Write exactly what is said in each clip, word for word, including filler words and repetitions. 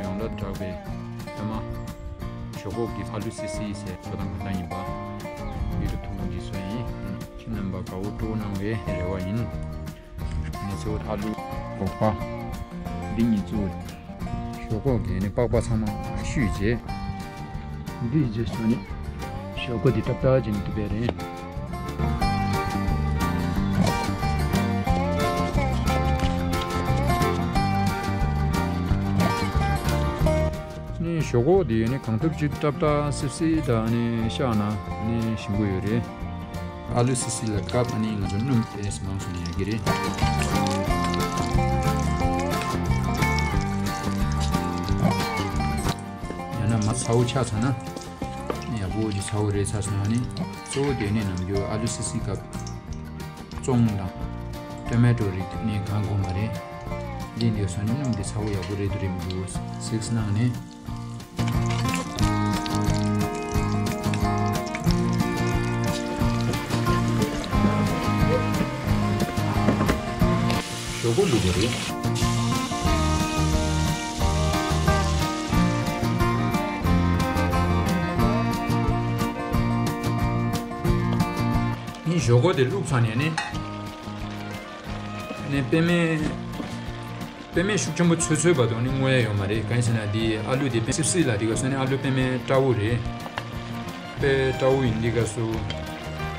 ཡོངས་ལ་གྲགས་པའི་ཕ་མ་ཞོག་ཁོག་གི་ཨ་ལུ་སི་སི་ཟེར་བཟོ་སྟངས་ག་འདྲ་ཡིན་པ་ཡུ་ཊུབ་ཐུང་ཐུང་གིས་བཟོས་ཡིན། ཁྱེད་རྣམ་པ་དགའ་བོ་སྤྲོ་བོ་གནང་བའི་རེ་བ་ཡིན། ནི་གཙོ་བོ་ཨ་ལུ་སྒོག་པ་འདི་གཉིས་གཙོ་བོ། ཞོག་ཁོག་གི་ནི་པགས་པ་ཚང་མ་བཤུས་རྗེས། འདིའི་རྗེས་སུ་ནི་ཞོག་ཁོག་འདི་ཏག་ཏག་ཅིག་ནི་ཐུབ་པས་རེད། ནི་ཞོག་ཁོག་འདི་ནི་གང་ཐུབ་ཅིག་ཏག་ཏག་སིབ་སིབ་དང་ནི་བཤགས་ན་ནི་ཞིམ་པོ་ཡོད་རེད། ཨ་ལུ་སི་སི་ལ་སྐབས་ཨ་ནི་ང་ཚོ་སྣུམ་ཏོག་ཙམ་མང་སོང་ན་ཡག་གི་རེད། ཡང་ན་མ་ཚ་བོ་ཆགས་ཚར་ན་ཡག་པོ་ཅིག་ཚ་བོ་རེད་ཚར་སོང་ན་ནི་གཙོ་བོ་དེ་ནི་ནམ་རྒྱུན་ཨ་ལུ་སི་སི་སྐབས་ཙོང་དང་ཊོ་མེ་ཊོ་རིགས་ནི་གང་དགོས་མ་རེད། འདི་འདི་སོང་ནི་སྣུམ་འདི་ཚ་བོ་ཡག་པོ་རེད་འདུག་རེད་མི་འདུག་གཟིགས་གནང་ནས། ཞོག་ཁོག་བླུགས་པ་རེད། ནི་ཞོག་ཁོག་དེ་བླུགས་ཚར་ནས་ནི། ནི་པད་མའི། པད་མའི་ཤུགས་ཆེན་པོ་ཚོས་ཚོས་བར་དུ་ནི་བརྔོ་ཡ་ཡོད་མ་རེད། གང་ཡིན་ཟེར་ན་འདི་ཨ་ལུ་དེ་པད་སིབ་སིབ་ལ་འདི་ག་སོ་ནི་ཨ་ལུ་པད་མའི་སྤྲ་བོ་རེད། པད་སྤྲ་བོ་ཡིན་འདི་ག་སོ།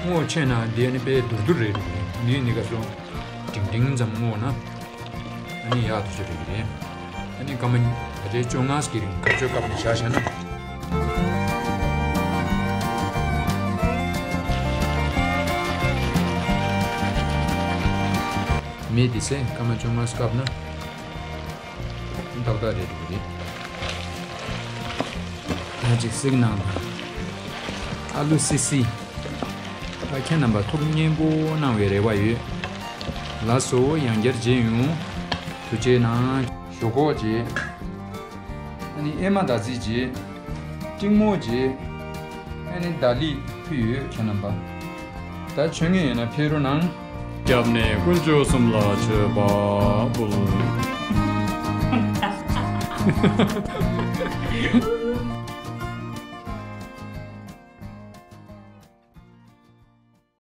བརྔོ་ཆེ་ན་འདི་ནི་པད་དུར་དུར་རེད་རེད། འདི་འདི་ག་སོ། འབྲིང་འབྲིང་ཙམ་བརྔོ་ན། ཨ་ནི་ཡག་ཏུ་ཆུ་རེད་རེད། ཨ་ནི་སྐར་མ་ད་ལྟའི་བཅོ་ལྔ་གི་རིང་ཁ་གཅོད་སྐབས་ནས་བཞག་བཞག་ན། མེ་འདི་ཚེ་སྐར་མ་བཅོ་ལྔ་བཀབ་ན་ཏག་ཏག་རེད་འདུག་རེད། ད་ཅིག་གཟིགས་གནང་དང་། ཨ་ལུ་སི་སི། ད་ཁྱེད་རྣམ་པ་ཐུགས་མཉེས་པོ་གནང་བའི་རེ་བ་ཡོད། ལགས་སོ། ཡང་བསྐྱར་མཇལ་ཡོང་། ཐུགས་རྗེ་གནང་། ཞོག་ཁོག་བྱས། ཨ་ནི་ཨེ་མ་ད་རྫི་བྱས། ཀྲིང་མོ་བྱས། ཨ་ནི་ད་ལི་ཕུལ་ཡོད་ཁྱེད་རྣམ་པ། ད་མཆོད་མེ་ཡོད་ན་ཕུལ་རོགས་གནང་། སྐྱབས་གནས་དཀོན་མཆོག་གསུམ་ལ་མཆོད་པ་འབུལ།